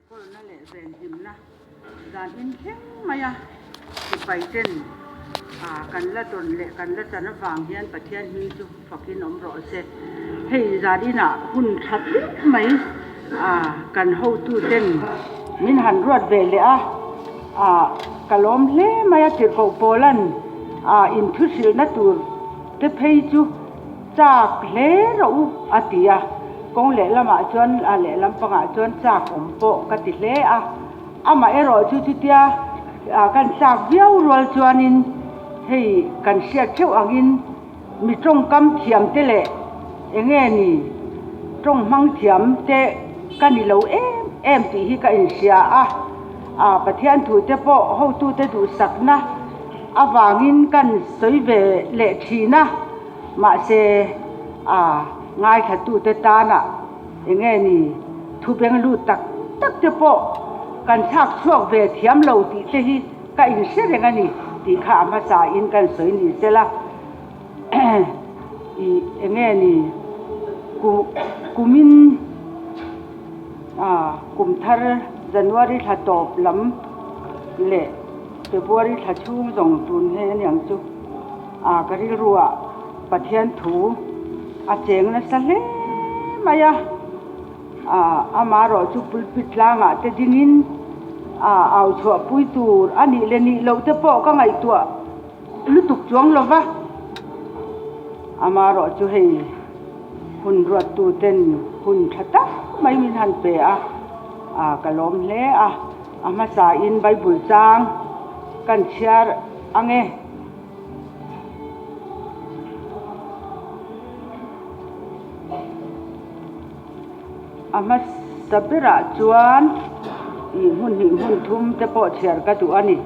Enkawlna leh venhimna dan in thleng mai a, sipai ten kan la dawn leh kan la chan avang hian Pathian hming chu fakin awm rawh se. Hei zan inah hun tha deuh mai kan hotu ten min han ruat ve leh a, ka lawm hle mai a tirhkoh pawlan inthuhrilhna tur te phei chu Chak hle rawh u a ti a, kawng lehlamah chuan a lehlam pangah chuan chak awm pawh ka ti hle a, amah erawh chu chutia kan chak viau rual chuanin hei kan hriat theuh angin mi tawngkam thiam te leh enge ni tawng hmang thiam te ka ni lo em em tih hi ka inhria a, Pathian thu te pawh hotute duhsakna avangin kan sawi ve leh thin a. Mahse, a ngaithlatute tana eng nge ni thu beng lut tak tak te pawh kan thlak chhuak ve thiam lo tih te hi ka inhre reng a ni tih kha a hmasa in kan sawi ni sela. Ih eng nge ni kumin kum thar January thla tawp lam leh February thla chhung zawng tun hi a niang chu. A ka rilruah Pathian thu a cheng nasa hle mai a, a amarawh chu pulpit tlangah te dingin a au chhuah pui tur a nih leh nih loh te pawh ka ngaihtuah lutuk chuang lo va, amarawh chu hei hun ruattu ten hun tha tak mai min han pe a, a ka lawm hle a, a hmasain Bible chang kan chhiar ang e. A hmasa berah chuan ih hmun hnih hmun thum te pawh chhiar ka duh a ni.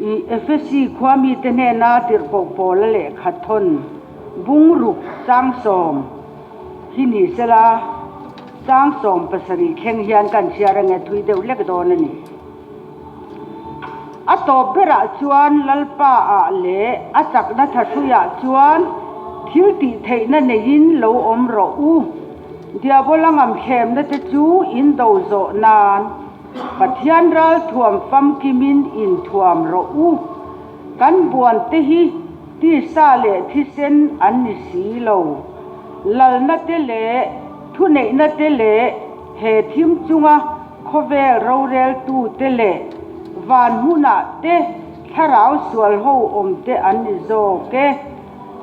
Ih Efesi khua mite hnena tirhkoh pawla lehkha thawn bungruk changsawm hi ni sela changsawm pasarih thleng hian kan chhiar ange thui deuh hlek dawn a ni. A tawp berah chuan Lalpa ah leh a chakna thahruiah chuan thil tih theihna neiin lo awm rawh u. Diabola ngamthlemna te chu in do zawh nan Pathian ral thuam famkimin in thuam rawh u. Kan buan te hi tisa leh thisen an ni si lo. Lalna te leh thuneihna te leh he thim chunga Khawvel roreltute leh van hmunah te thlarau sual ho awm te an ni zawk e.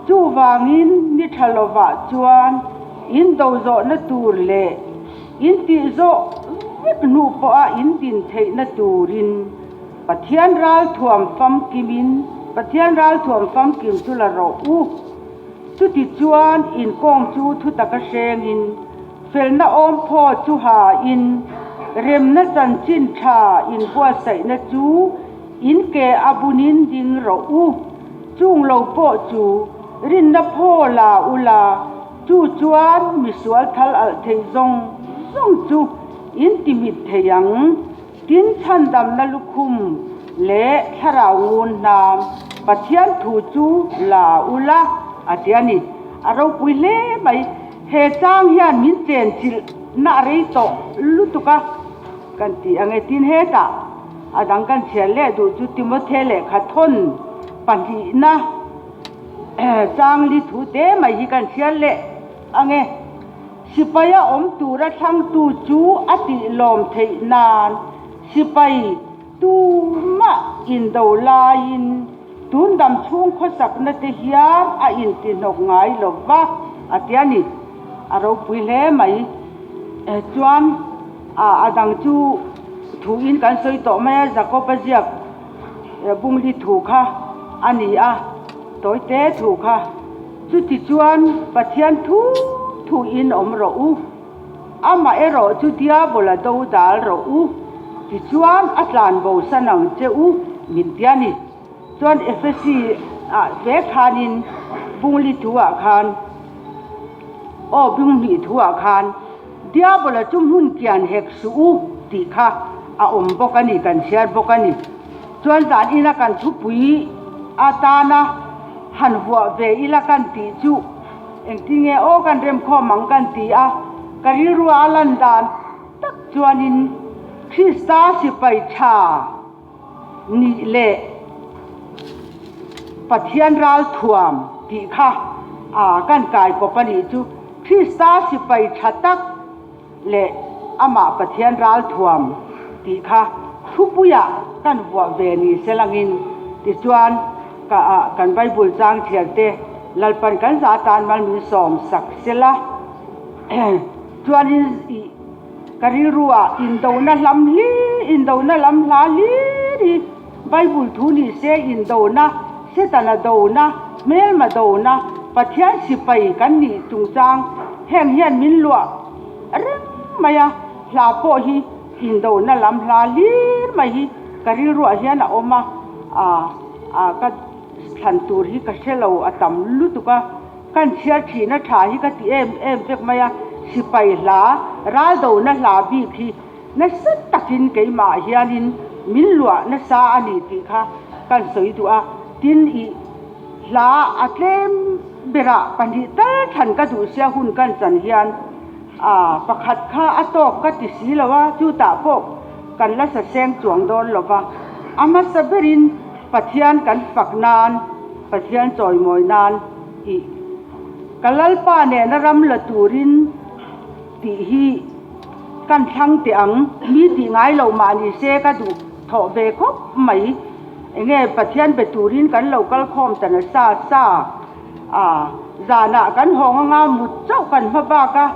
Chuvangin ni tha lovah chuan in do zawhna tur leh in tih zawh vek hnu pawha in din theihna turin Pathian ralthuam famkimin Pathian ralthuam famkim chu la rawh u. Chutichuan inkawng chu thutaka hrengin Felna awm phaw chu ha in, remna chanchin tha inbuatsaihna chu in ke a bunin ding rawh u. Chung lo pawh chu rinna phaw la u la, chu chuan misual thal alh thei zawng zawng chu in ti mit thei ang. Tin, chhandamna lukhum leh thlarau ngun hnam Pathian thu chu la u la, a ti a ni. A ropui hle mai. He chang hian min chen chilh na a rei tawh lutuk a kan ti ang e. Tin, hetah a dang kan chhiar leh duh chu Timothe lehkha thawn pahnihna chang li thu te mai hi kan chhiar leh ang e. Sipaia awm tura thlangtu chu a tih lawm theih nan sipai tumah indo laiin tun dam chhung khawsakna te hian a intihnawk ngai lo va, a ti a ni. A ropui hle mai. Chuan a dang chu thuin kan sawi tawh mai a, Jakob-a ziak bungli thu kha a ni a, tawite thu kha. Chutichuan, Pathian thu thuin awm rawh u, amah erawh chu diabol a do dal rawh u, tichuan a tlan bo san ang che u, min ti a ni. Chuan Efesi ah ve khanin bungli thu ah khan, aw bunghnih thu ah khan, diabol a chu hmun kian hek suh u tih kha a awm bawk a ni, kan chhiar bawk a ni. Chuan zan ina kan thupui atana han vuah ve ila kan tih chu engtin nge aw kan remkhawm ang kan ti a. Ka rilrua a lan dan tak chuanin Krista sipai tha nih leh Pathian ralthuam tih kha a kan kai kawp a nih chu. Krista sipai tha tak leh amah Pathian ralthuam tih kha thupuiah kan vuah ve ni se langin tichuan ka ah kan Bible chang thiante Lalpan kan za tan mal min sawm sak sela chuanin ih ka rilru ah indona hlam hlir indona lam hla hlir hi Bible thu ni se indona Setana dona hmelma dona Pathian sipai kan nih chungchang heng hian min luah reng mai a, hla pawh hi indona lam hla hlir mai hi ka rilruah hian a awm a, ah ka thlan tur hi ka hre lo a tam lutuk a, kan chhiar thihna tha hi ka ti em em vek mai a, sipai hla ral dona hla bik hi nasa takin keimah hianin min luah nasa a ni tih kha kan sawi duh a, tin ih hla a tlem berah pahnih tal thlan ka duh sia hun kan chan hian ah pakhat kha a tawk ka ti si lo a, chutah pawh kan la saseng chuang dawn lo va, a hmasa berin Pathian kan fak nan, Pathian chawimawi nan ih ka Lalpa nena ram la turin tih hi kan thlang teh ang, mi tih ngai loh mah ni se ka duh thawh ve khawp mai. Enge Pathian be turin kan lo kal khawm ta nasa sa a, zanah kan hawng anga mut chauh kan hma bak a,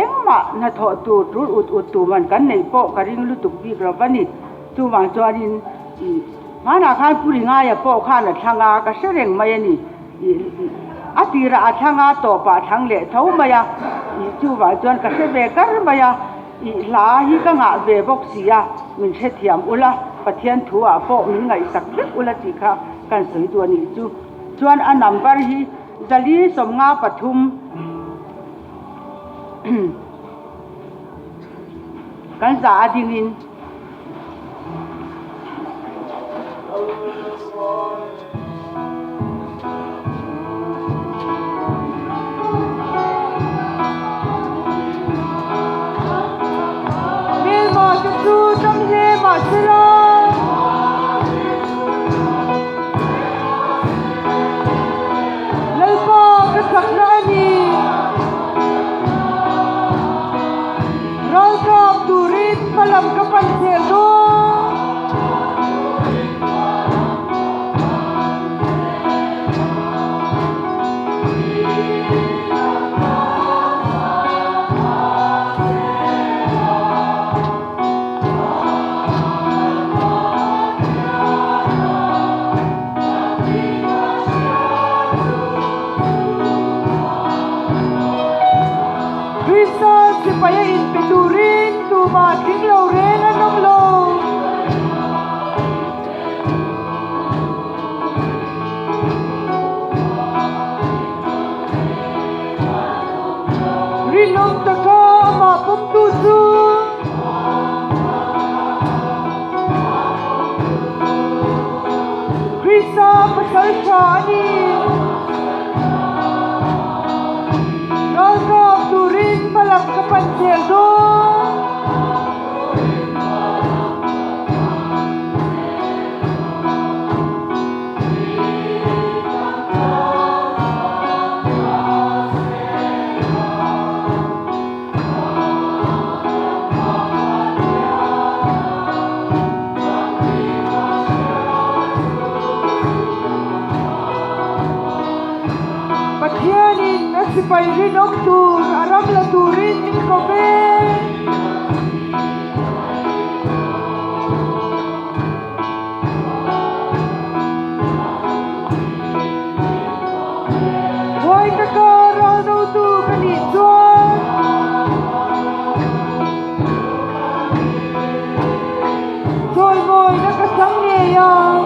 engmah hnathawh tur tul ut ut tur man kan neih pawh ka ring lutuk bik lo va ni. Chuvang chuanin ih hmanah khan Pu Ringaia pawh khan a thlang a, ka hre reng mai a ni. Ih a tirah a thlang a, tawpah a thlang leh tho mai a, ih chuvang chuan ka hre ve kar mai a. Ih hla hi ka ngah ve bawk si a, min hrethiam ula, Pathian thu ah pawh min ngaihsak vek ula tih kha kan sawi duh a nih chu. Chuan a number hi zali 53 kan za a ding in. Hmelma te chu tam hle mahsela. Lalpa ka chakna a ni. Ralkap turin hmalam ka pan zel dawn. Krista sipai a inpe turin tumah tling lo reng an awm lo. Rinawm taka amah pawmtu chu Krista pasal tha a ni. Ralkap turin hmalam ka pan zel dawn. Pathianin a sipai rinawm tur a ram la turin min ko ve. Huai taka ral dotu ka nih chuan chawimawina ka chang ngei ang.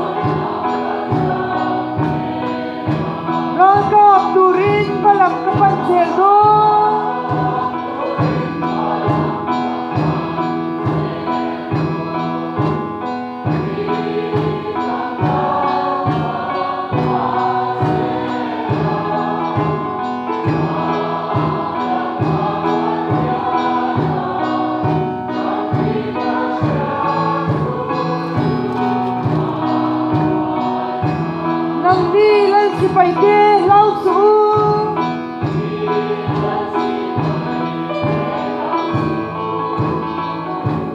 Ralkap turin hmalam ka pan zel dawn. Sipaite hlau suh u.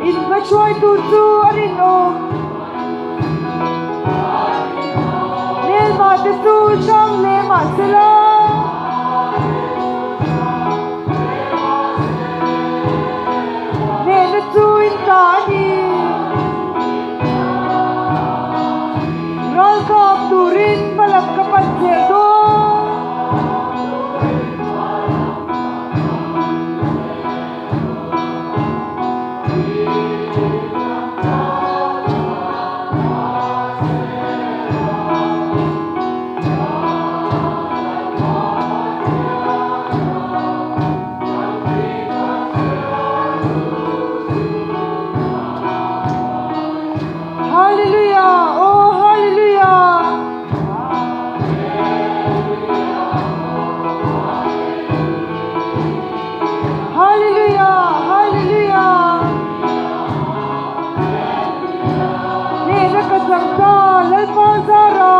In hmahruaitu chu a rinawm. Hmelmate chu hrang hle mah sela. Hnehna chu in ta a ni. Ralkap turin hmalam ka pan zel dawn. Hallelujah! Oh, hallelujah! Hallelujah! Hallelujah! Hnehna ka chang ta, Lalpa Zara!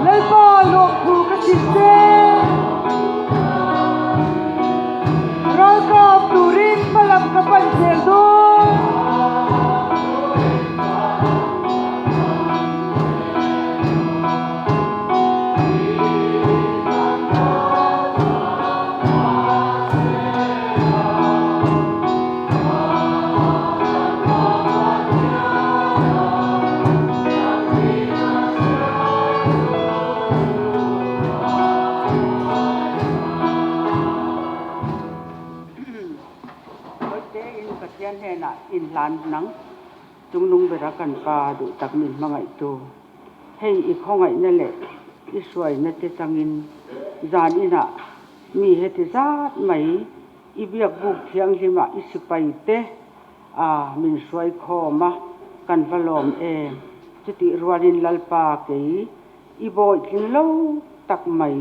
Lalpa lawmthu ka hrilh che. Ralkap turin hmalam ka pan zel dawn. Kawite in Pathian hnenah inhlan nang chungnung bera kan Pa duh tak min hmangaihtu. Hei i khawngaihna leh i hruaina te changin zan inah mi heti zat mai i biak buk thianghlimah i sipai te a min hruai khawm a, kan va lawm em? Chutih rualin Lalpa kei i bawi tling lo tak mai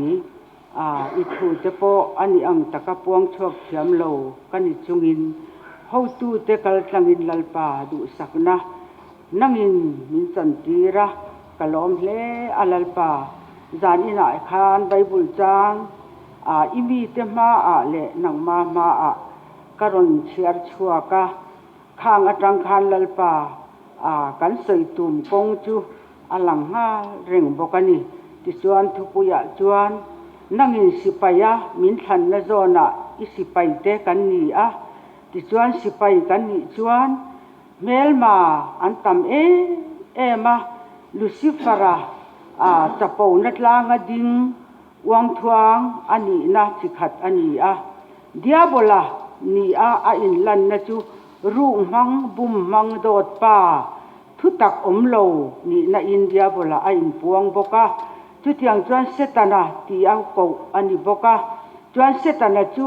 a, i thu te pawh a ni ang taka puang chhuak thiam lo ka ni chungin hotute kal tlangin Lalpa duhsakna Nangin min chantir a, ka lawm hle a Lalpa. Zan inah khan Bible chang a i mite hmaah leh nangma hmaah ka rawn chhiar chhuak a, khang atang khan Lalpa a kan sawi tum kawng chu a lang nghal reng bawk a ni. Tichuan thupuiah chuan nangin sipaia min thlanna zawnah i sipaite kan ni a, tichuan sipai kan nih chuan Hmelma an tam em em a, Lucifer-a a chapona tlanga ding uangthuang a nihna chi khat a ni a. Diabola nia a inlanna chu ruk hmang, bum hmang dawt pa, thutak awm lo nihna in Diabola a inpuang bawk a. Chutiang chuan Setana tia koh a ni bawk a. Chuan Setana chu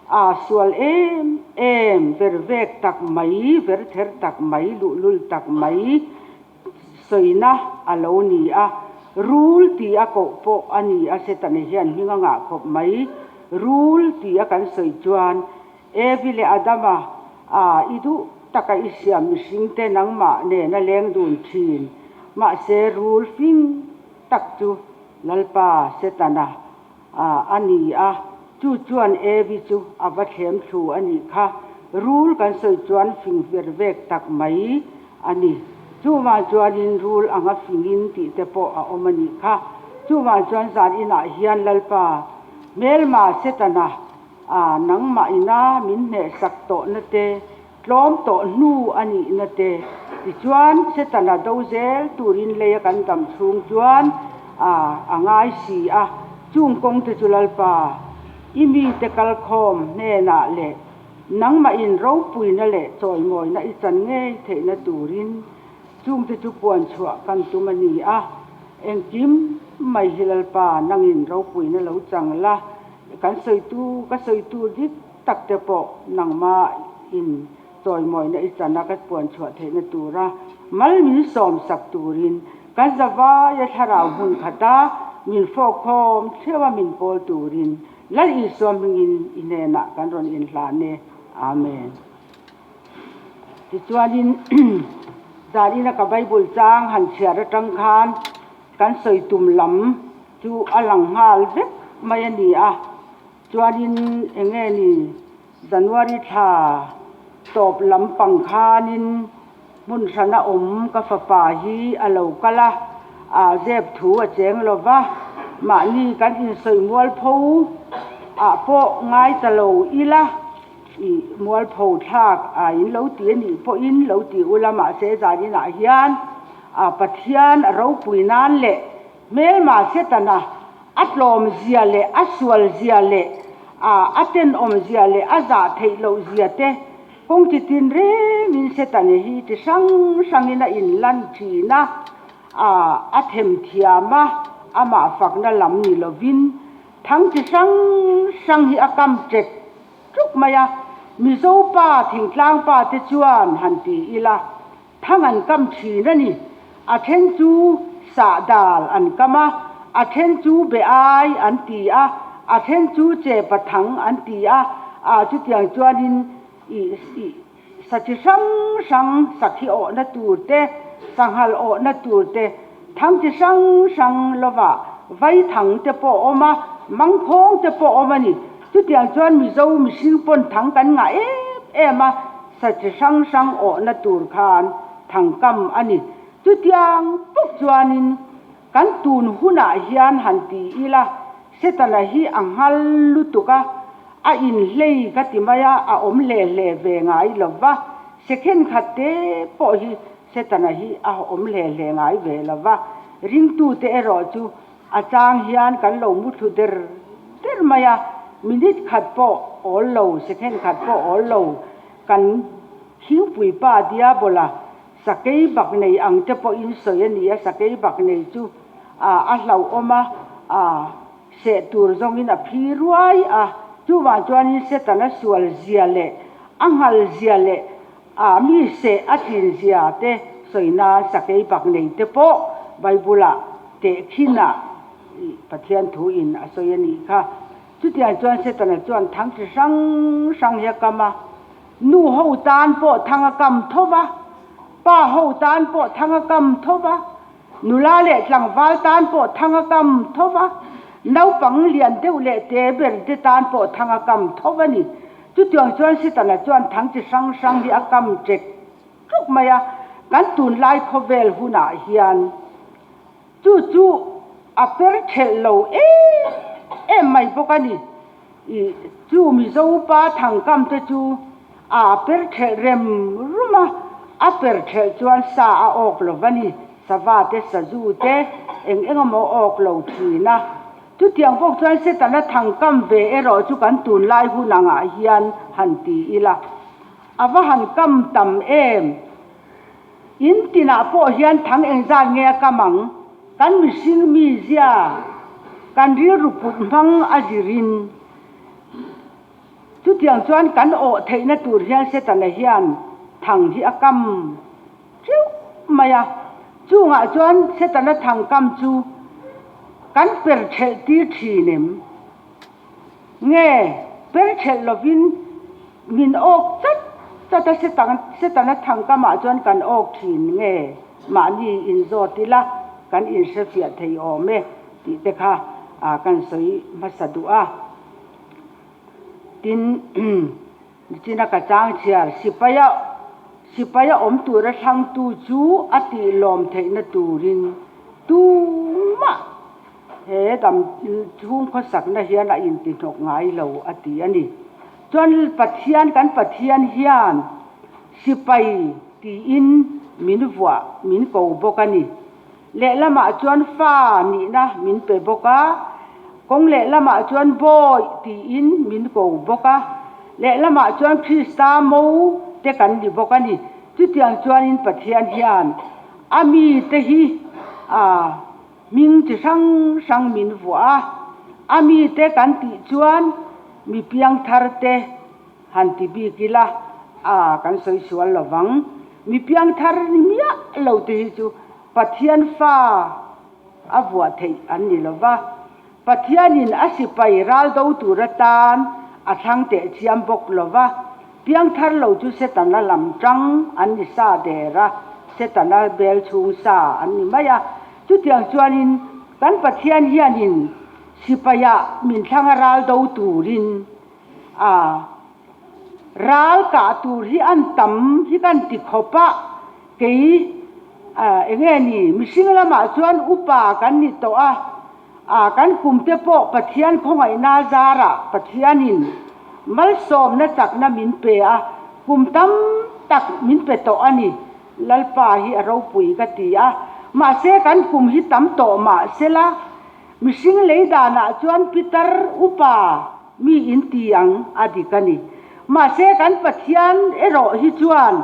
A sual em em, ver vek tak mai, ver ther tak mai, luhlul tak mai sawina a lo ni a. Rul ti a koh pawh a ni a, Setana hian hming a ngah khawp mai. Rul ti a kan sawi chuan Evi leh Adama a i duh taka i siam mihringte nangmah nena leng dun thin. Mahse rul fing tak chu Lalpa Setana a ni a, chu chuan Evi chu a va thlem thlu a nih kha. Rul kan sawi chuan fing ver vek tak mai a ni. Chuvang chuanin rul anga fingin tih te pawh a awm a nih kha. Chuvang chuan zan inah hian Lalpa hmelma Setana a nangmah ina min hnehsak tawhna te, tlawm tawh hnu a nihna te tichuan Setana do zel turin leia kan dam chhung chuan a a ngai si a, chung kawng te chu Lalpa i mite kalkhawm hnenah leh nangmahin ropuina leh chawimawina i chan ngei theihna turin chungte chu puan chhuah kan tum a ni a, engkim mai hi Lalpa nangin ropuina lo chang la, kan sawitu ka sawitu dik tak te pawh nangmah in chawimawina i chana ka puan chhuah theihna tura mal min sawm sak turin kan zavaia thlarau hmun khata min fawkkhawm theuh a min pawl turin Lal Isua hmingin i hnenah kan rawn inhlan e. Amen. Tichuanin. Zanina ka Bible chang han chhiar atang khan kan sawi tum lam chu a lang nghal vek mai a ni a. Chuanin eng nge ni January thla tawp lampang khanin hmun hrana awm ka fapa hi a lo kal a, aa zep thu a cheng lo va, mahni kan insawi mualpho ah pawh ngai ta lo ila ih mualpho thlak a in lo ti a nih pawhin lo ti ula mahse zaninah hian aa Pathian a ropui nan leh hmelma Setana A tlawm zia leh a sual zia leh a tenawm zia leh a zah theih loh zia te kawng chi tin rengin Setane hi chi hrang hrangin a inlan thin a, a them thiam a, amah fakna lam ni lovin thang chi hrang hrang hi a kam ṭek ṭuk mai a, Mizo pa thingtlang pa te chuan han ti ila Thang an kam thin a ni. A then chu sahdal an kam a, a then chu be ai an ti a, a then chu chepa thang an ti a, ah chutiang chuanin ih ih sa chi hrang hrang sakhi awhna tur te, sanghal awhna tur te, thang chi hrang hrang lovah vai thang te pawh a awm a, mangkhawng te pawh a awm a ni. Chutiang chuan Mizo mihring pawn thang kan ngah em em a, Sa chi hrang hrang awhna tur khan thangkam a ni. Chutiang bawk chuanin kan tun hunah hian han ti ila, Setana hi a nghal lutuk a, a inhlei ka ti mai a, a awm hle hle ve ngai lo va, second khat te pawh hi Setana hi a awm hle hle ngai ve lo va, ringtute erawh chu A chang hian kan lo muthlu der der mai a, minute khat pawh awl lo, second khat pawh awl lo, kan khingpui pa Diabola sakei bak nei ang te pawhin sawi a ni a, sakei bak nei chu a hlauhawm a, a seh tur zawngin a phi ruai a, chuvang chuanin Setana sual zia leh a nghal zia leh A mi seh a chin zia te sawi nan sakei bak nei te pawh Bible-ah tehkhinah Pathian thu in a sawi a nih kha. Chutiang chuan Setana chuan thang chi hrang hrang hi a kam a, nu ho tan pawh thang a kam tho va, pa ho tan pawh thang a kam tho va, nula leh tlangval tan pawh thang a kam tho va, naupang lian deuh leh te ber te tan pawh thang a kam tho va ni. Chutiang chuan Setana chuan thang chi hrang hrang hi a kam ṭek ṭuk mai a, kan tunlai khawvel hunah hian chu chu a per ṭhelh lo em em mai bawk a ni. Ih, chu Mizo pa thang kam te chu a per ṭhelh rem rum a, a per ṭhelh chuan sa a awk lo va ni, sava te, sazu te eng eng emaw a awk lo ṭhin a. Chutiang bawk chuan Setana thangkam ve erawh chu kan tunlai hun angah hian han ti ila, a va han kam tam em? In tinah pawh hian thang engzat nge a kam ang? Kan mihring mizia, kan rilru put hmang a zirin. Chutiang chuan kan awh theihna tur hian Setana hian thang hi a kam Teuh mai a, chungah chuan Setana thangkam chu kan per thelh tir thin em? Nge per thelh lovin min awk chat chat a Setana thangkamah chuan kan awk thin nge mahni inzawt ila kan inhrefiah thei awm e tih te kha kan sawi hmasa duh a. Tin. Nichina ka chang chhiar, sipaia sipaia awm tura thlangtu chu a tih lawm theihna turin tumah he dam chhung khawsakna hian a intihnawk ngai lo a ti a ni. Chuan Pathian kan Pathian hian sipai tiin min vuah min ko bawk a ni. Lehlamah chuan fa nihna min pe bawk a, kawng lehlamah chuan bawi tiin min ko bawk a, lehlamah chuan Krista mo te kan ni bawk a ni. Chutiang chuanin Pathian hian a mite hi a hming chi hrang hrang min vuah a, a mite kan tih chuan mi piangthar te han ti bik ila a kan sawi sual lo vang. Mi piangthar ni miah lo te hi chu Pathian fa a vuah theih an ni lo va, Pathianin a sipai ral do tur atan a thlang teh chiam bawk lo va, piangthar lo chu Setana lam tang an ni sa der a. Setana bel chhung sa an ni mai a. Chutiang chuanin kan Pathian hianin sipaiah min thlang a ral do turin a ral kah tur hi an tam hi kan ti khawp a, kei eng nge ni mihring lamah chuan upa kan ni tawh a, a kan kum te pawh Pathian khawngaihna zarah Pathianin malsawmna chakna min pe a, kum tam tak min pe tawh a ni. Lalpa hi a ropui ka ti a, mahse kan kum hi tam tawh mah sela, mihring lei danah chuan pitar upa mi in ti ang a dik a ni. Mahse kan Pathian erawh hi chuan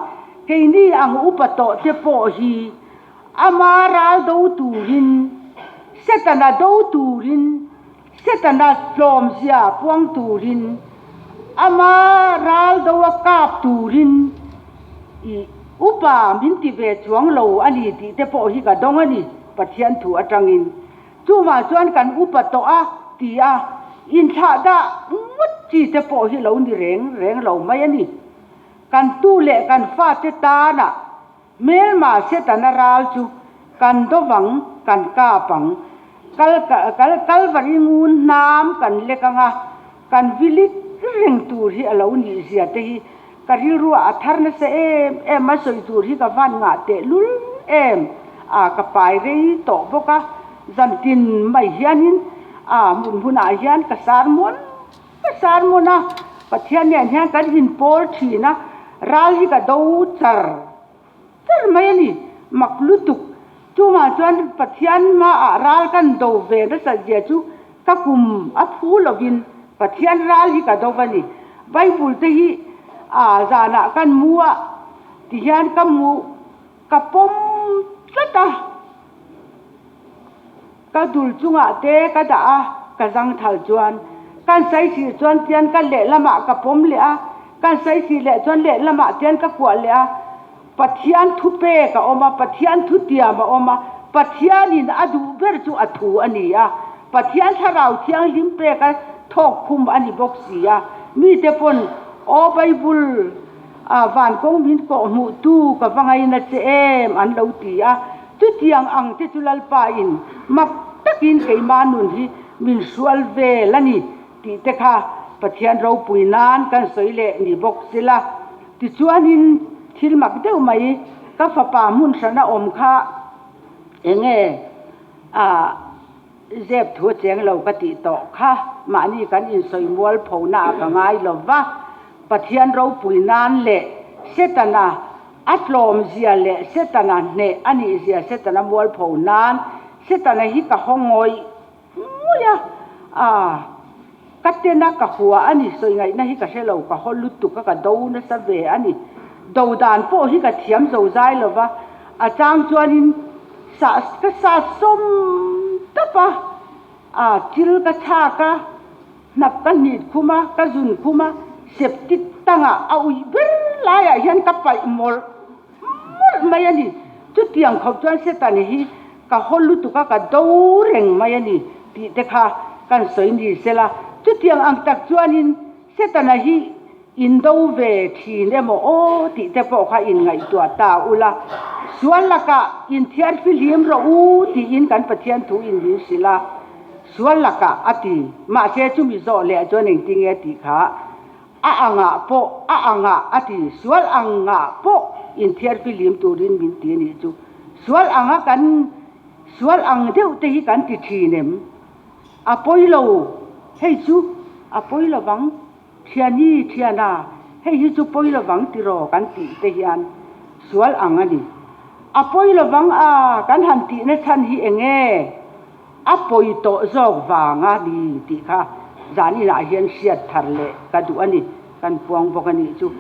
keini ang upa tawh te pawh hi ama ral do turin, Setana do turin, Setana tlawmzia puang turin, ama ral do a kap turin i upa min ti ve chuang lo a ni tih te pawh hi ka dawng a ni, Pathian thu atangin. Chumah chuan kan upa tawh a ti a, inthlah dah ngawt chi te pawh hi lo ni reng reng lo mai a ni. Kan tu leh kan fate tanah Hmelma Setana ral chu kan dovang, kan kap ang. Kal kal Kalvari ngun hnam kan lek ang a, kan vilik reng tur hi a lo nih zia te hi ka rilruah a thar nasa em em a, sawi tur hi ka van ngah tehlul em a, ka pai rei tawh bawk a, zantin mai hianin a hmun hmunah hian ka sermon Ka sermon a, Pathian nen hian kan inpawl thin a, ral hi ka do char char mai a ni, mak lutuk. Chungah chuan Pathian hmaah ral kan do ve nasat zia chu ka kum a phu lovin Pathian ral hi ka do va ni. Bible te hi zanah kan mu a tihian ka mu ka pawm tlat a. Ka dul chungah te ka dah a, ka zangthal chuan kan saisir chuan tian ka lehlamah ka pawm leh a, kan saisir leh chuan lehlamah tian ka kuah leh a. Pathian thu pek a awm a, Pathian thu tiam a awm a, Pathianin a duh ber chu a thu a ni a, Pathian thlarau thianghlim pek a thawk khum a ni bawk si a. Mite pawn, Aw Bible, a van kawng min kawh hmuh tu ka va ngaina che em an lo ti a. Chutiang ang te chu Lalpa in mak takin keimah nun hi min hrual vel a ni tih te kha Pathian ropui nan kan sawi leh ni bawk sela. Tichuanin thil mak deuh mai ka fapa hmun hrana awm kha enge a zep thu a cheng lo ka tih tawh kha mahni kan insawi mual phona ah ka ngai lo va, Pathian ropui nan leh Setana a tlawm zia leh Setana hneh a nih zia Setana mual pho nan Setana hi ka haw ngawih ngawih a, ah ka ten a ka hua a ni sawi ngaihna hi ka hre lo ka haw lutuk a ka do nasa ve a ni do dan pawh hi ka thiam zo zai lo va a chang chuanin Sah ka sa sawm tawp a, a chil ka chhak a, hnap ka hnit khum a, ka zun khum a, septic tangah a uih ber laiah hian ka paih mawlh mawlh mai a ni. Chutiang khawp chuan Satan hi ka haw lutuk a, ka do reng mai a ni tih te kha kan sawi ni sela. Chutiang ang tak chuanin Setana hi Indo ve thin emaw aw tih te pawh kha in ngaihtuah ta ula, sual lakah inthiar fihlim rawh u tiin kan Pathian thu in min hrilh a, sual lakah a ti. Mahse chumi zawh leh chuan engtinge tih kha a angah pawh a angah a ti, sual angah pawh inthiar fihlim turin min ti anih chu. Sual anga kan sual ang deuh te hi kan ti thin em? A pawi lo, hei chu a pawi lovang. Thiani, Thiana, hei hi chu pawi lovang tiraw kan tih te hian sual ang a ni. A pawi lovang a kan han tihna chhan hi eng nge? A pawi tawh zawk vang a ni tih kha zan inah hian hriat thar leh ka duh a ni, kan puang bawk a nih chu.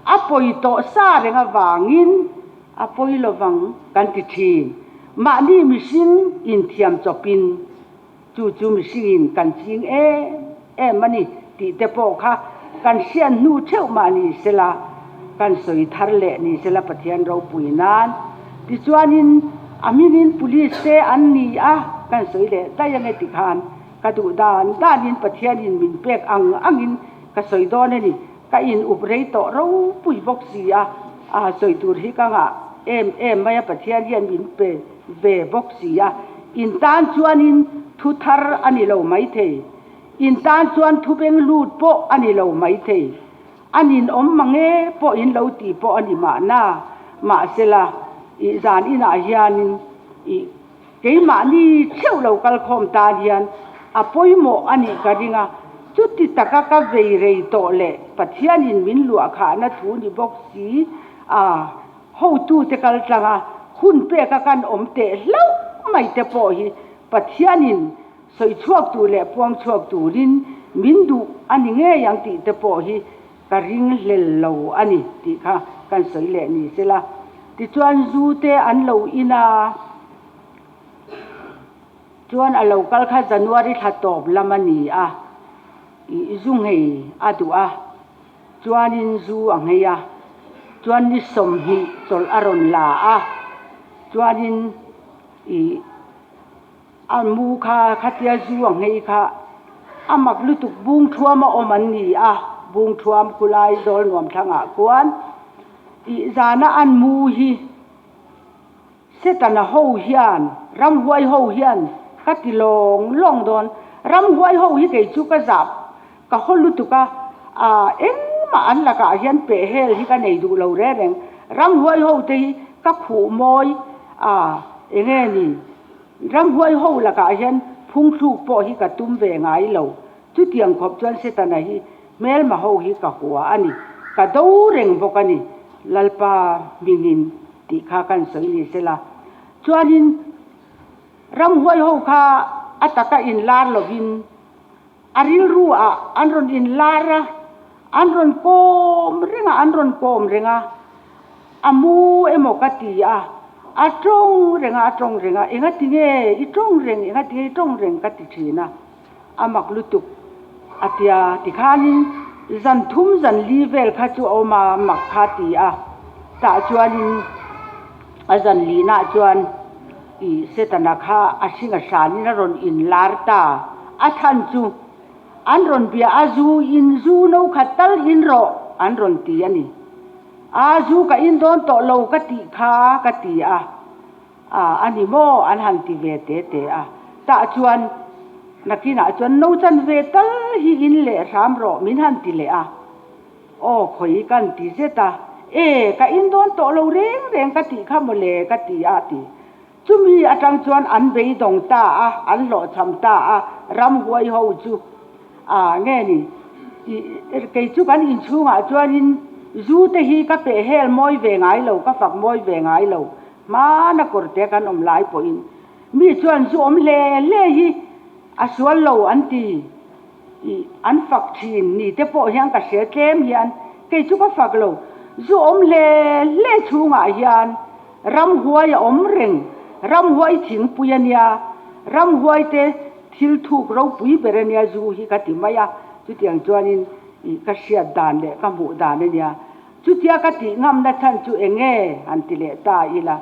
A pawi tawh sa reng avangin a pawi lovang kan ti thin. Mahni mihring inthiam chawpin Chu chu mihringin kan ching em em a ni tih te pawh kha kan hriat hnu theuh mah ni sela, kan sawi thar leh ni sela Pathian ropui nan. Tichuanin a hmingin police te an ni a, kan sawi leh daih ange tikhan ka duh dan danin Pathianin min pek ang angin ka sawi dawn a ni. Ka in up rei tawh ropui bawk si a, a sawi tur hi ka ngah. em em mai a, Pathian hian min pe ve bawk si a, in tan chuanin thu thar a ni lo maithei, in tan chuan thu beng lut pawh a ni lo maithei, a ninawm mange pawh in lo tih pawh a ni mahna, mahsela i zan inah hianin i Keimahni theuh lo kal khawm tan hian a pawimawh a nih ka ring a, chuti taka ka vei rei tawh leh Pathianin min luah khahna thu ni bawk si a, hotute kal tlanga hun peka kan awm teh hlauh mai te pawh hi Pathianin sawi chhuak tur leh puang chhuak turin min duh a ni ngei ang tih te pawh hi ka ring hlel lo a ni tih kha kan sawi leh ni sela. Tichuan zu te an lo in a, chuan a lo kal kha January thla tawp lam a ni a, ih zu nghei a duh a, chuanin zu a nghei a, chuan ni 20 chawlh a rawn la a, chuanin ih. A mu kha khatia zu a nghei kha a mak lutuk bung thuam a awm an ni a, bung thuam khulai zawl nuam thlangah khuan ih zana an mu hi Setana ho hian ramhuai ho hian ka ti lawng lawng dawn, ramhuai ho hi kei chu ka zah ka haw lutuk a, ah engmah an lakah hian peh hel hi ka nei duh lo reng reng, ramhuai ho te hi ka khuh mawi ah enge ni. Ramhuai ho lakah hian phungthluk pawh hi ka tum ve ngai lo. Chutiang khawp chuan Setana hi hmelma ho hi ka hua a ni. Ka do reng bawk a ni. Lalpa hmingin tih kha kan sawi ni sela. Chuanin ramhuai ho kha a taka inlar lovin a rilru ah an rawn inlar a, an rawn kawm reng a, an rawn kawm reng a, a mu emaw ka ti a, a tawng reng a, a tawng reng a, engati nge i tawng reng, engati nge i tawng reng ka ti thin a, a mak lutuk a tia tikhanin zan thum zan li vel kha chu a awm a, mak kha a ti a, tah chuanin a zan lihnah chuan. I Setana kha a hring a hranin a rawn inlar ta. A chhan chu an rawn bia a, zu in zu no khat tal in rawh an rawn ti a ni. A zu ka in dawn tawh lo ka tih kha ka ti a, a a ni maw an han ti ve te te a. Tah chuan nakinah chuan no chan ve tal hi in leh hram rawh min han ti leh a. Aw khawi kan ti zet a, e ka in dawn tawh lo reng reng ka tih kha mawle ka ti a ti. Chumi atang chuan an beidawng ta a, an hlawhchham ta a, ramhuai ho chu a nge ni i kei chu kan inchhungah chuanin zu te hi ka peh hel mawi ve ngai lo, ka fak mawi ve ngai lo, hmana kawrte kan awm lai pawhin mi chuan zu awm hle hle hi a sual lo an ti. Ih, an fak thin ni te pawh hian ka hria tlem hian kei chu ka fak lo. Zu awm hle hle chhungah hian ramhuai a awm reng, ramhuai thingpui a nia, ramhuai te thil thuk ropui ber a nia zu hi ka ti mai a, chutiang chuanin ih ka hriat dan leh ka hmuh dan a nia. Chutia ka tih ngamna chhan chu eng nge han ti leh ta ila,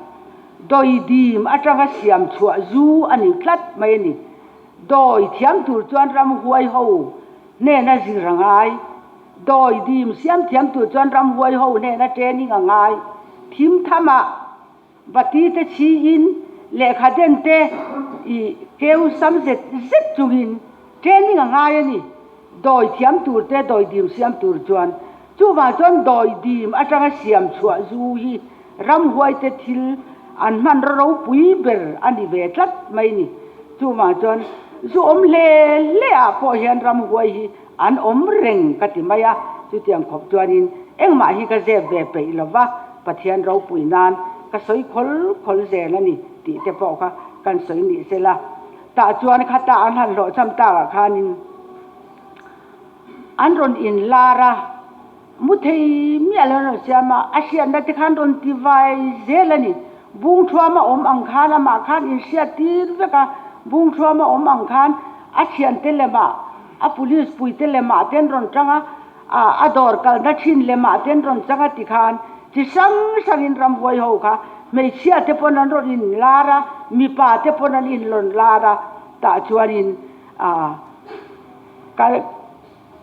dawidim atanga siam chhuah zu a ni tlat mai a ni. Dawi thiam tur chuan ramhuai ho hnena zir a ngai. Dawi dim siam thiam tur chuan ramhuai ho hnena training a ngai. Thim thamah bati te chhiin lehkha den te i keu sam zet zet chungin training a ngai a ni. Dawi thiam tur te dawi dim siam tur chuan. Chuvang chuan dawi dim atanga siam chhuah zu hi Ramhuai te thil an hman ra ropui ber a ni ve tlat mai ni. Chuvang chuan zu awm hle hle ah pawh hian ramhuai hi an awm reng ka ti mai a, chutiang khawp chuanin engmah hi ka zep ve peih lo va, Pathian ropui nan ka sawi khawl khawl zel a ni tih te pawh kha kan sawi nih sela. Tah chuan khata an han hlawhchham takah khanin an rawn inlar a. Mu thei miah lo an rawn siam a, a hriatna te khan rawn ti vai zel a ni. Bung thuam a awm ang khan amah khan inhriat tir vek a, bung thuam a awm ang khan a thiante lemah, a police puite lemah te an rawn chang a, a dawr kalna thin lemah te an rawn chang a ti khan chi hrang hrangin ramhuai ho kha hmeichhia te pawn an rawn inlar a, mipa te pawn an inrawn lar a, tah chuanin ah ka.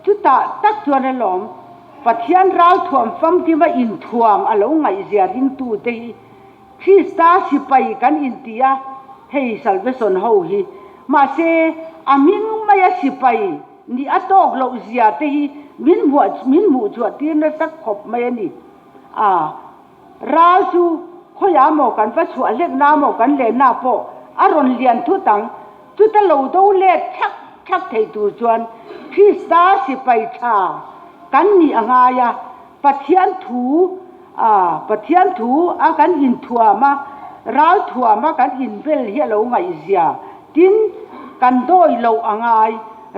Chutah tak chuan alawm, Pathian ralthuam famkima inthuam a lo ngaihzia ringtute hi. Krista sipai kan inti a, hei Salvation ho hi. Mahse, a hming maia sipai nih a tawk loh zia te hi min hmuah min hmuh chhuah tir nasa khawp mai a ni. A ral chu khawiah maw kan va chhuah hlek na maw kan lenna pawh a rawn lian thut ang. Chuta lo do let thlak thlak thei tur chuan Krista sipai tha kan nih a ngai a, Pathian thu a Pathian thu a kan inthuam a, ral thuam a kan inbel hi a lo ngaihzia tin kan dawi loh a ngai.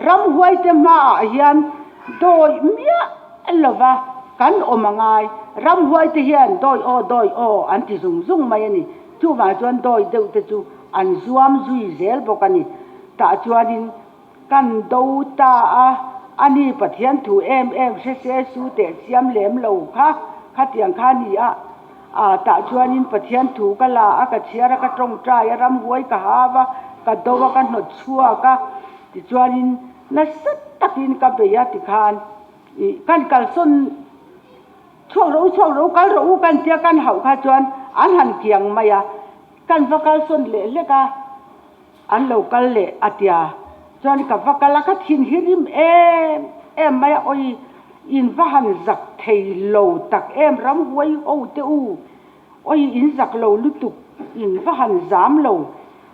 Ramhuaite hmaah hian dawi miah lova kan awm a ngai. Ramhuaite hian dawi aw dawi aw an ti zung zung mai a ni. Chuvang chuan dawi deuh te chu an zuam zui zel bawk a ni. Tah chuanin kan do ta a, ani Pathian thu em em hre se su teh siam lem lo kha, khatiang kha a ni a. Aa tah chuanin Pathian thu ka la a, ka chhiar a, ka tawngtai a, ramhuai ka hau a, ka do a, ka hnawt chhuak a, tichuanin nasa takin ka bei a tikhan ih kan kalsawn Chhuak rawh u, chhuak rawh u, kal rawh u kan tia kan hauh kha chuan an han kiang mai a, kan va kalsawn leh hlek a, an lo kal leh a tia chuan ka va kal a, ka thin hi rim em em mai a, awi in va han zak thei lo tak em ramhuai ho te u, awi in zak lo lutuk, in va han zam lo,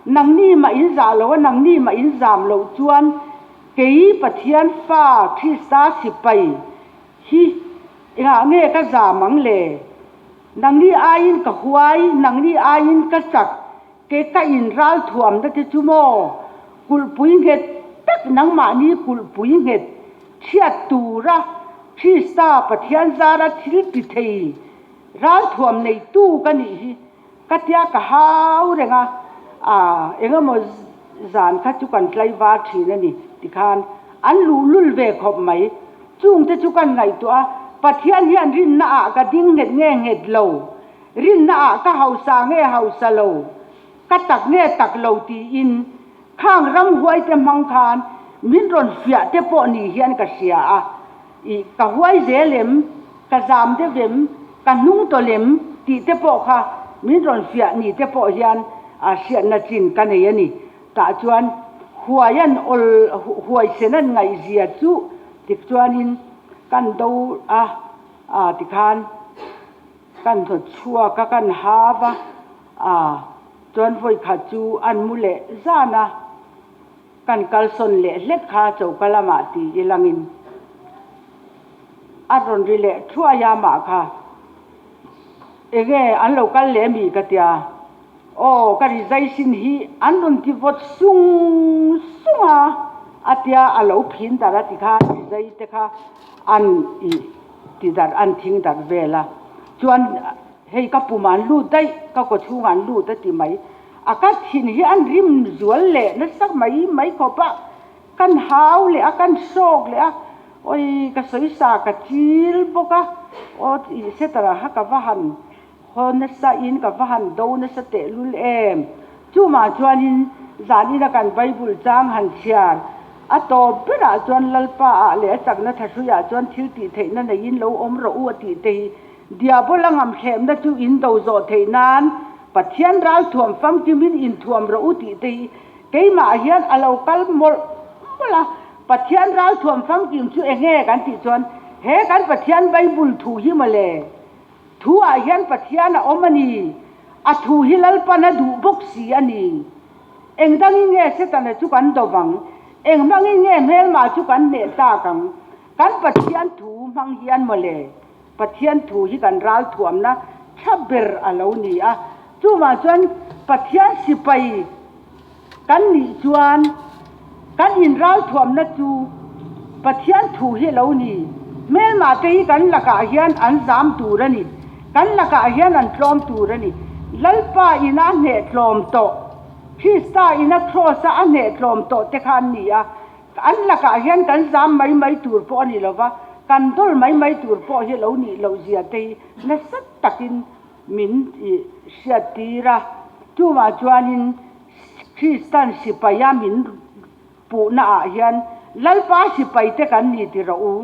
nangni mah in zah lo a, nangni mah in zam loh chuan kei Pathian fa Krista sipai Hi, engah nge ka zam ang le? Nangni aiin ka huai, nangni aiin ka chak, ke ka in ral thuamna te chu maw? Kulhpui nghet tak nangmahni kulhpui nghet chhiat tura Krista Pathian zara thil ti thei ral thuam neitu ka nih hi ka tia ka hau reng a, ah engemaw zan kha chu kan tlaivar thin a ni tikhan an luhlul ve khawp mai. Chungte chu kan ngaihtuah a, Pathian hian rinna ah ka ding nghet nge nghet lo, rinna ah ka hausa nge hausa lo, ka tak nge tak lo tiin khang ramhuaite hmang khan min rawn fiah te pawh ni hian ka hria a. Ih, ka huai zel em, ka zam deuh em, ka hnung tawlh em tih te pawh kha min rawn fiah ni te pawh hian hriatna chin ka nei a ni. Tah chuan huai an awl, huaisen an ngaihzia chu tik chuanin kan do a, tikhan kan hnawt chhuak a, kan hau a, chuan vawikhat chu an mu leh zan a. Kan kalsawn leh hlek kha choka lamah ti ilangin a rawn ri leh thuai a mah kha enge an lo kal leh mi ka tia aw ka ri zai sin hi an rawn ti vawt sung sung a a tia a lo phin darh a tikhan ri zai te kha an ih ti darh an thing darh vel a chuan hei ka pumah an lut daih ka kaw chhungah an lut a ti mai. A ka thin hi an rim zual leh nasa mai mai khawp a, kan hau leh a, kan hrawk leh a, awi ka sawi sa ka chil bawk a, aw tih setara kha ka va han haw nasa in ka va han do nasa tehlul em. Chumah chuanin zanin a kan Bible chang han chhiar a tawp berah chuan Lalpa ah leh a chakna thahruiah chuan thil tih theihna neiin lo awm rawh u a tih te hi Diabola ngamthlemna chu in do zawh theih nan Pathian ralthuam famkimin inthuam rawh u tih te hi keimah hian a lo kal mawlh mawlh a. Pathian ralthuam famkim chu eng nge kan tih chuan he kan Pathian Bible thu hi mawle. Thu ah hian Pathian a awm a ni. A thu hi Lalpan a duh bawk si a ni. Eng dangin nge Setana chu kan do vang? Eng hmangin nge hmelma chu kan hneh tak ang? Kan Pathian thu hmang hian mawle. Pathian thu hi kan ralthuamna tha ber a lo ni a, chuvang chuan Pathian sipai kan nih chuan kan inralthuamna chu Pathian thu hi a lo ni. Hmelmah te hi kan lakah hian an zam tur a ni, kan lakah hian an tlawm tur a ni. Lalpa ina a hneh tlawm tawh, Krista ina Kraws a a hneh tlawm tawh te kha an ni a, An lakah hian kan zam mai mai tur pawh a ni lo va, kan dawl mai mai tur pawh hi lo nih loh zia te hi nasa takin min hriat tir a. Chuvang chuanin Kristan sipaia min puhna ah hian Lalpa sipai te kan ni ti rawh u.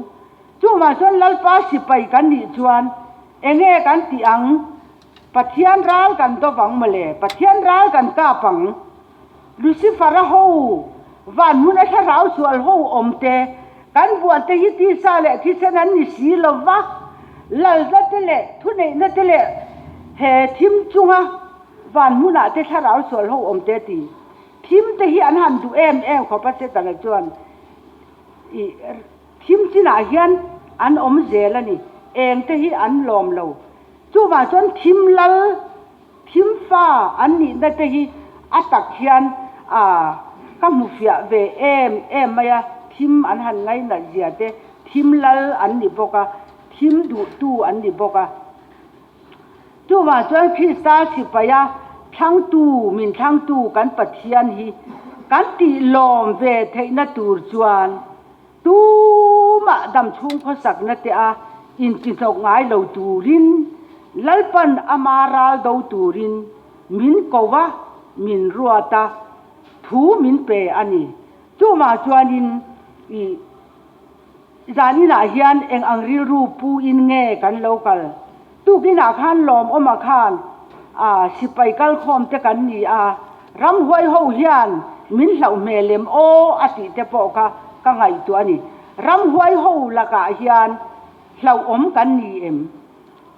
Chuvang chuan Lalpa sipai kan nih chuan enge kan tih ang? Pathian ral kan do vang mawle, Pathian ral kan kap ang. Lucifer-a ho, van hmun a thlarau sual ho awm te, kan buan te hi tisa leh thisen an ni si lo va, lalna te leh thuneihna te leh he thim chunga van hmunah te thlarau sual ho awm te ti. Thim te hi an han duh em em khawp a Setana chuan i thim chinah hian an awm zel a ni, eng te hi an lawm lo. Chuvang chuan thim lal, thim fa an nihna te hi a tak hian a ka hmu fiah ve em em mai a, thim an han ngainat zia te, thim lal an ni bawk a, thim duhtu an ni bawk a. Chuvang chuan Krista sipaia thlangtu, min thlangtu kan Pathian hi kan tih lawm ve theihna tur chuan tumah damchhung khawsakna te a intihnawk ngai lo turin Lalpan ama ral do turin min ko va, min ruat a, thu min pe a ni. Chuvang chuanin i. Zaninah hian eng ang rilru pu in nge kan lo kal? Tukinah khan lawmawma khan a sipai kalkhawm te kan ni a, ramhuai ho hian min hlauh hmel em aw a tih te pawh kha ka ngaihtuah a ni. Ramhuai ho lakah hian hlauhawm kan ni em?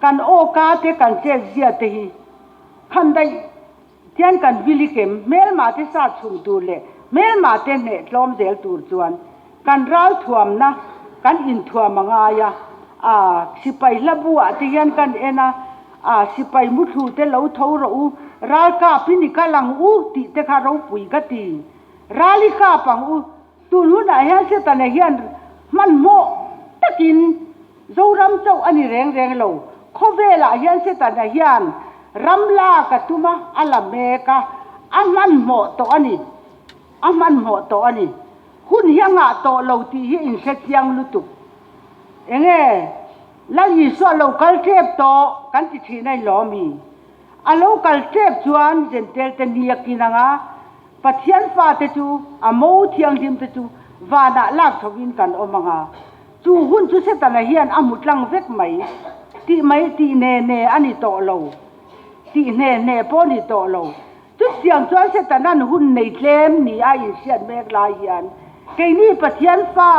Kan awka te kan chetzia te hi khan daih Tian kan vili kem hmelma te sat chhung tur leh hmelma te hneh tlawm zel tur chuan kan ral thuamna kan inthuam a ngai a, aa sipai hlabu ah te hian kan en a, aa sipai muthlu te lo tho rawh u, ral kap in i kal ang u tih te kha ropui ka ti, ral i kap ang u, tun hunah hian Setana hian hmanhmawh takin Zoram chauh a ni reng reng lo. Khawvelah hian Setana hian ram lak a tum a, a la mek a, a hmanhmawh tawh a ni. A hmanhmawh tawh a ni. Hun hi a ngah tawh lo tih hi inhre chiang lutuk. Enge Lal Isua lo kal tep tawh kan ti thin a inlo ami? A lo kal tep chuan Jentail te ni a kin ang a, Pathian fate chu a mo thianghlim te chu vanah lak chhovin kan awm ang a. Chu hun chu Setana hian a hmu tlang vek mai. Tih mai tih ne ne a ni tawh lo. Tih hne hne pawh a ni tawh lo. Chutiang chuan Setana'n hun nei tlem ni a inhriat mek lai hian keini Pathian fa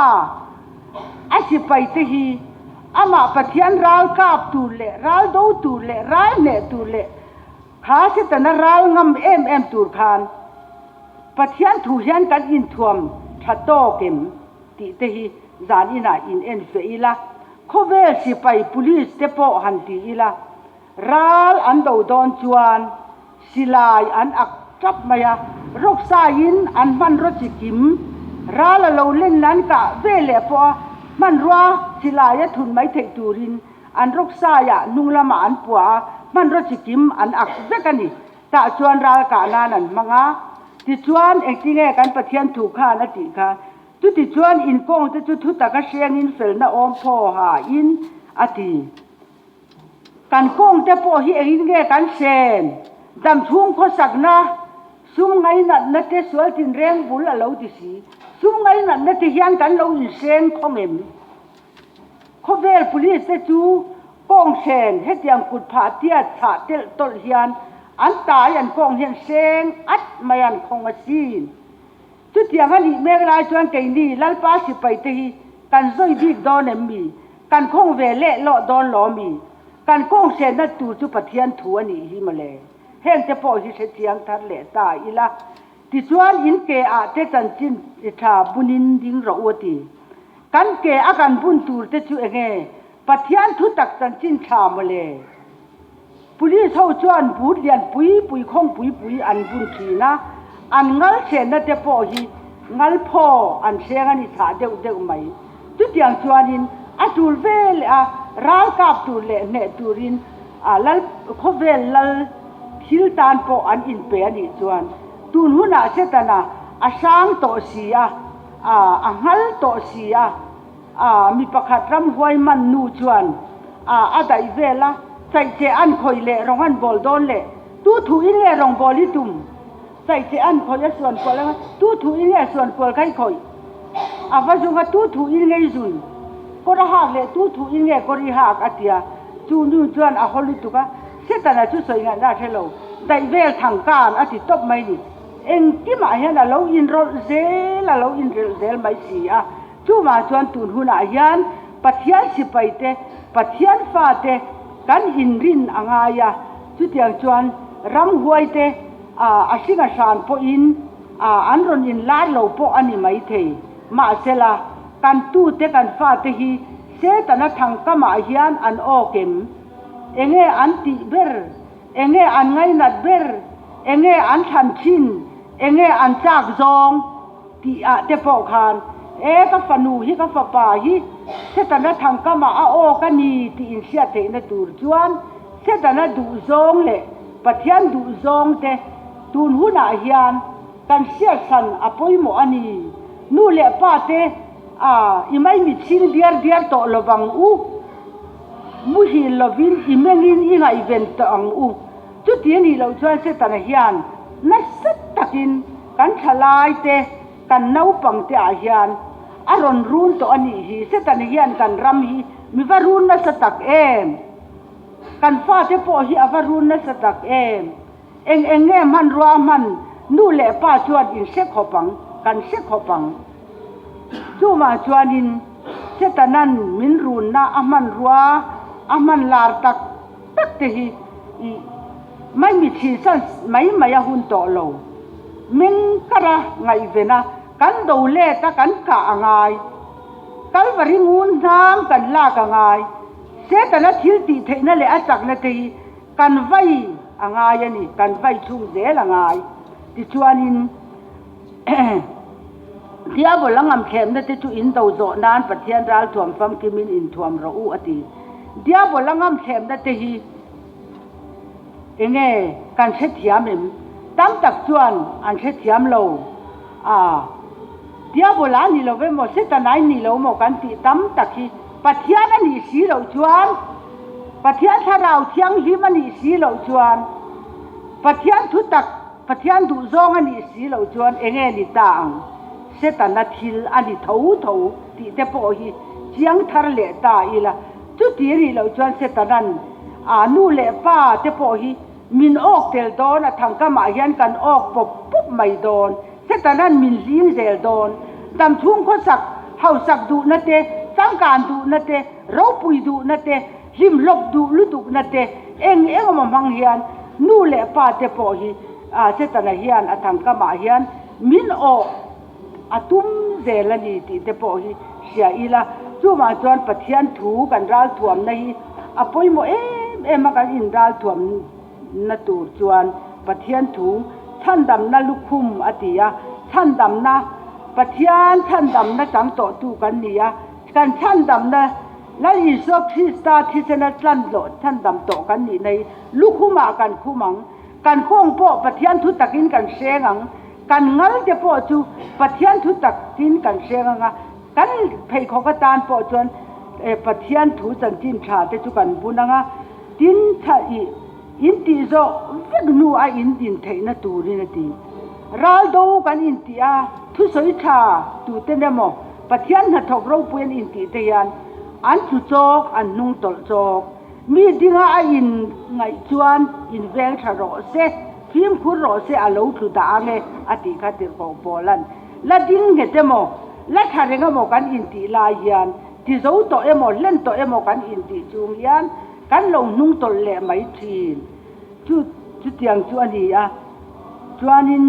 a sipai te hi amah Pathian ral kap tur leh ral do tur leh ral hneh tur leh kha Setana ral ngam em em tur khan Pathian thu hian kan inthuam tha tawk em? Tih te hi zan inah in en feh ila, khawvel sipai police te pawh han ti ila, ral an do dawn chuan silai an ak tap mai a, rawksaiin an hmanraw chi kim, ral a lo len an kah ve leh pawh a hmanrua silai a thun mai theih turin an rawksaiah hnung lamah an puah a, hmanraw chi kim an ak vek a ni. Tah chuan ral kah nan an hmang a, tichuan engtinge kan Pathian thu khan a tih kha, chutichuan inkawng te chu thu taka hrengin felna awm phaw ha in a ti. Kan kawng te pawh hi engin nge kan hren? Damchhung khawsakna, sum ngainatna te sual tinreng bul a lo ti si. Sum ngainatna te hian kan lo inhreng khawng em? Khawvel police te chu kawng hren hetiang kut phah tiat chhah telh tawlh hian an tai an kawng hian hreng at mai an khawng asin. Chutiang a nih mek lai chuan keini Lalpa sipai te hi kan zawi bik dawn em mi? Kan khawng ve leh lawh dawn lo mi? Kan kawng hrenna tur chu Pathian thu a nih hi mawle. Heng te pawh hi hrechiang thar leh ta ila. Tichuan in ke ah te chanchin tha bunin ding rawh u a ti. Kan ke a kan bun tur te chu enge Pathian thu tak chanchin tha mawle. Police ho chuan but lian pui pui khawng pui pui an bun thin a, an ngal thlenna te pawh hi ngal phaw an thleng a ni chhah deuh deuh mai. Chutiang chuanin a tul ve leh a ral kap tur leh hneh turin a lal khawvel lal thil tan pawh an inpe a nih chuan tun hunah Setana a hrang tawh si a, a nghal tawh si a, a mi pakhat ramhuai man nu chuan a a daih vel a, chaihcheh an khawih leh rawng an bawl dawn leh tu thu in nge rawng bawl i tum? Chaihcheh an khawih a suan kual anga tu thu in nge suan kual kha i khawih? A va zung a tu thu in nge i zun? Kawr a hak leh tu thu in nge kawr i hak? a ti a, chu nu chuan a haw lutuk a. Setana chu sawi ngaihna a hre lo. Daih vel thang kan a ti tawp mai ni. Engkimah hian a lo inrawlh zel, a lo inrelh zel mai si a. Chuvang chuan tun hunah hian Pathian sipaite, Pathian fate kan inrin a ngai a. Chutiang chuan ramhuaite a hring a hran pawhin an rawn inlar lo pawh a ni maithei. Mahsela, kan tute kan fate hi Setana thangkamah hian an awk em? Enge an tih ber? Enge an ngainat ber? Enge an thlan thin? Enge an chak zawng? Tih ah te pawh khan, E ka fanu hi ka fapa hi Setana thangkamah a awk a ni tih inhriat theihna tur chuan Setana duhzawng leh Pathian duhzawng te tun hunah hian kan hriatsan a pawimawh a ni. Nu leh pa te a i maimichhing diar diar tawh lovang u. Muhil lovin i mengin i ngaihven tawh ang u. Chuti a nih loh chuan Setana hian nasa takin kan thalai te, kan naupang te ah hian a rawn run tawh a nih hi. Setana hian kan ram hi mi va run nasa tak em? Kan fate pawh hi a va run nasa tak em? Eng eng nge hmanrua a hman nu leh pa chuan in hre khawp ang, kan hre khawp ang. Chuvang chuanin Setanan min runna a hmanrua a hman lar tak tak te hi i mai mi chhinsan mai mai a hun tawh lo. Meng kara ngaihven a kan do let a kan kah a ngai. Kalvari ngun hnam kan lak a ngai. Setana thil tih theihna leh a chakna te hi Kan vai a ngai a ni, kan vai chhung zel a ngai. Tichuanin Diabol a ngamthlemna te chu in do zawh nan Pathian ralthuam famkimin inthuam rawh u a ti. Diabol a ngamthlemna te hi enge kan hrethiam em? Tam tak chuan an hrethiam lo. A, Diabol a ni lo emaw, Satan a ni lo maw kan tih tam tak hi Pathian a nih si loh chuan, Pathian Thlarau Thianghlim a nih si loh chuan, Pathian thutak, Pathian duhzawng a nih si loh chuan enge ni ta ang? Setana thil a ni tho tho tih te pawh hi chiang thar leh ta ila, chuti a nih loh chuan Setanan a nu leh pa te pawh hi min awk tel dawn, a thangkamah hian kan awk pawp pawp mai dawn. Setanan min hlim zel dawn. Damchhung khawsak, hausak duhna te, changkan duhna te, ropui duhna te, hlimhlawp duh lutukna te, eng eng emaw hmang hian nu leh pa te pawh hi Setana hian a thangkamah hian min awh a tum zel a ni tih te pawh hi hria ila. Chuvang chuan Pathian thu kan ralthuamna hi a pawimawh em em a, kan inralthuamna tur chuan Pathian thu chhandamna lukhum a ti a, chhandamna, Pathian chhandamna chang tawhtu kan ni a, kan chhandamna Lal Isua Krista thisena tlanhlawh chhandam tawh kan nih na hi lukhumah kan khum ang, kan khawng pawh Pathian thu takin kan hreng ang, kan ngal te pawh chu Pathian thu takin kan hreng ang a, kan pheikhawk atan pawh chuan Pathian thu chanchin tha te chu kan bun ang a, tin tha ih. In tih zawh vek hnu a in din theihna turin a ti. Ral do kan intih a, thusawi tha tuten emaw Pathian hnathawk ropui an intih te hian an tlu chawk, an hnung tawlh chawk. Mi dinga a in ngaih chuan in veng tha rawh se, fimkhur rawh se a lo tlu dah ang e a tih kha tirhkoh Paula'n la ding nghet emaw, la tha reng emaw kan intih lai hian ti zo tawh emaw, hlen tawh emaw kan intih chung hian Kan lo hnung tawlh leh mai thin. Chu chutiang chu a ni a. Chuanin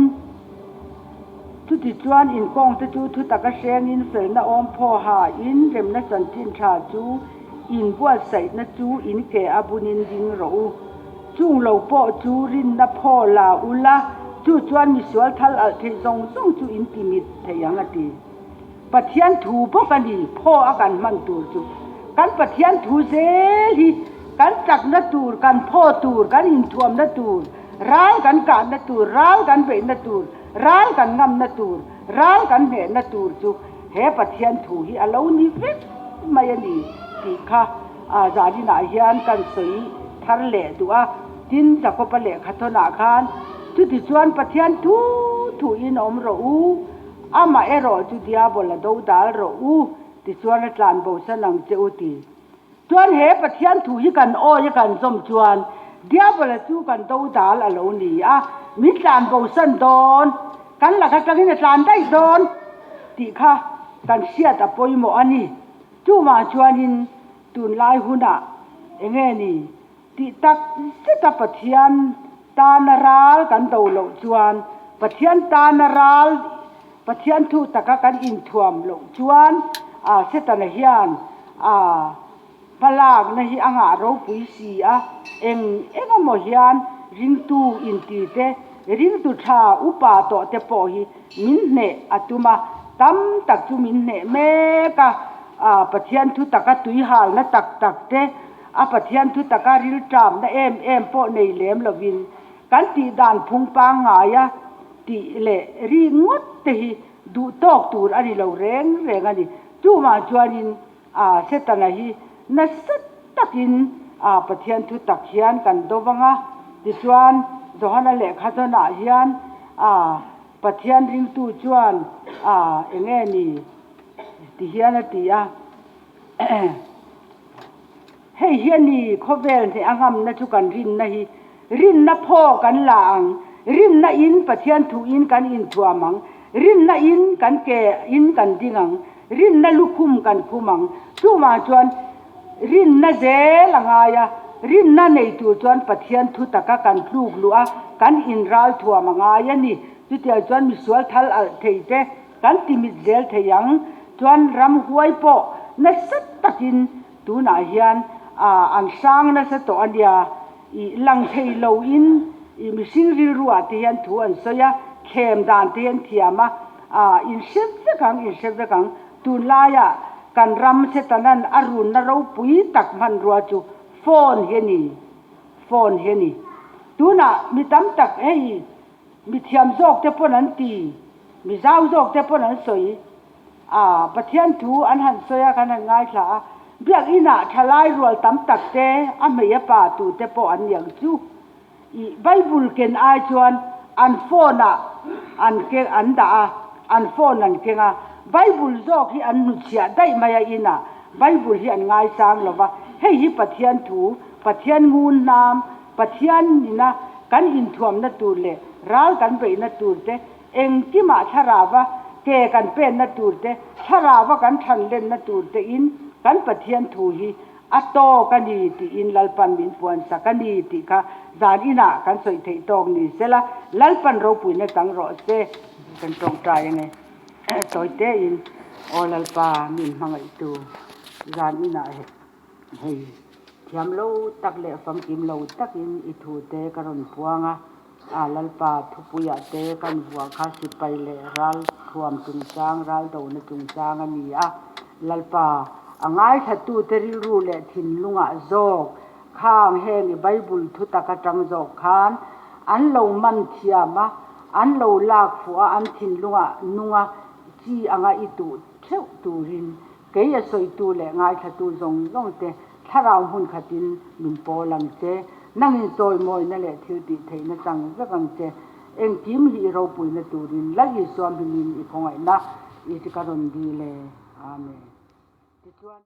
chuti chuan inkawng te chu thu taka hrengin felna awm phawha in remna chanchin tha chu in buatsaihna chu in ke a bunin ding rawh u. Chung lo pawh chu rinna phaw la ula, chu chuan misual thal alh theih zawng zawng chu in ti mit thei ang a ti. Pathian thu bawk a ni, phaw a kan hman tur chu. Kan Pathian thu zel hi kan chakna tur, kan phaw tur, kan inthuamna tur, ral kan kahna tur, ral kan beihna tur, ral kan ngamna tur, ral kan hnehna tur chu he Pathian thu hi a lo ni vek mai a ni tih kha zaninah hian kan sawi thar leh duh a. Tin, Jakob-a lehkha thawnah khan, Chutichuan Pathian thu thuin awm rawh u, Amah erawh chu Diabol a do dal rawh u, tichuan a tlan bo san ang che u ti. Chuan he Pathian thu hi kan awi a kan zawm chuan Diabola chu kan do dal a lo ni a, min tlan bosan dawn, kan lak atangin a tlan daih dawn tih kha kan hriat a pawimawh a ni. Chuvang chuanin tunlai hunah enge ni tih tak zeta Pathian tana ral kan do loh chuan, Pathian tana ral, Pathian thu taka kan inthuam loh chuan Setana hian a Hmalakna hi a ngah ropui si a, eng eng emaw hian ringtu inti te, ringtu tha upa tawh te pawh hi min hneh a tum a, tam tak chu min hneh mek a, Pathian thu taka tuihalna tak tak te, a Pathian thu taka rilṭamna em em pawh nei lem lovin kan tih dan phung pangngaia tih leh ri ngawt te hi duh tawk tur a ni lo reng reng a ni. Chuvang chuanin A Setana hi nasa takin a Pathian thu tak hian kan do vang a, tichuan Johana lehkha zawnah hian a Pathian ringtu chuan a eng nge ni ti hian a ti a, Hei hi a ni khawvel hneh a ngamna chu kan rinna hi, rinna phaw kan la ang, rinna in Pathian thu in kan inthuam ang, rinna in kan ke in kan ding ang, Rinna lukhum kan khum ang. Chuvang chuan rinna zel a ngai a, rinna nei tur chuan Pathian thu taka kan tluk luh a, kan inral thuam a ngai a ni. Chutiang chuan misual thal alh thei te kan timit zel thei ang. Chuan ramhuai pawh nasa takin tunah hian an hrang nasa tawh a nia. Ih lang thei loin ih mihring rilruah te hian thu an sawi a, thlem dan te hian thiam a, ah in hre vek ang, in hre vek ang. Tunlaiah kan ram Setanan a runna ropui tak hmanrua chu phone hi a ni, phone hi a ni. Tunah mi tam tak hei mi thiam zawk te pawn an ti, mi zau zawk te pawn an sawi. A, Pathian thu an han sawi a, kan han ngaithla a, Biakinah thalai rual tam tak te, a hmei a pa tu te pawh an ni ang chu. I Bible ken ai chuan an phone ah an keng an dah a, an phone an keng a, Bible zawk hi an hnutchhiah daih mai a inah Bible hi an ngaisang lo va, hei hi Pathian thu, Pathian ngun hnam, Pathian ina kan inthuamna tur leh ral kan beihna tur te Engkimah thlarauva ke kan penna tur te, thlarauva kan thanlenna tur te in kan Pathian thu hi a tawk a ni tiin Lalpan min puansak a ni tih kha zan inah kan sawi theih tawk ni sela, Lalpan ropuina chang rawh se. Kan tawngtai ange tawi tein, Aw Lalpa min hmangaihtu zan inah hei thiam lo tak leh famkim lo takin i thu te ka rawn puang a. A Lalpa thupuiah te kan vuah kha sipai leh ral thuam chungchang, ral dona chungchang a ni a. Lalpa, a ngaithlatute rilru leh thinlungah zawk khang heng i Bible thu tak atang zawk khan an lo man thiam a, an lo lak fuh a, an thinlungah nunga chi anga i tuh theuh turin kei a sawitu leh ngaithlatu zawng zawng te Thlarau hmun khatin min pawl ang che, nangin chawimawina leh thil tih theihna chang vek ang che. Engkim hi i ropuina turin Lal Isua hmingin i khawngaihna i ka rawn dil e. Amen. Tichuan.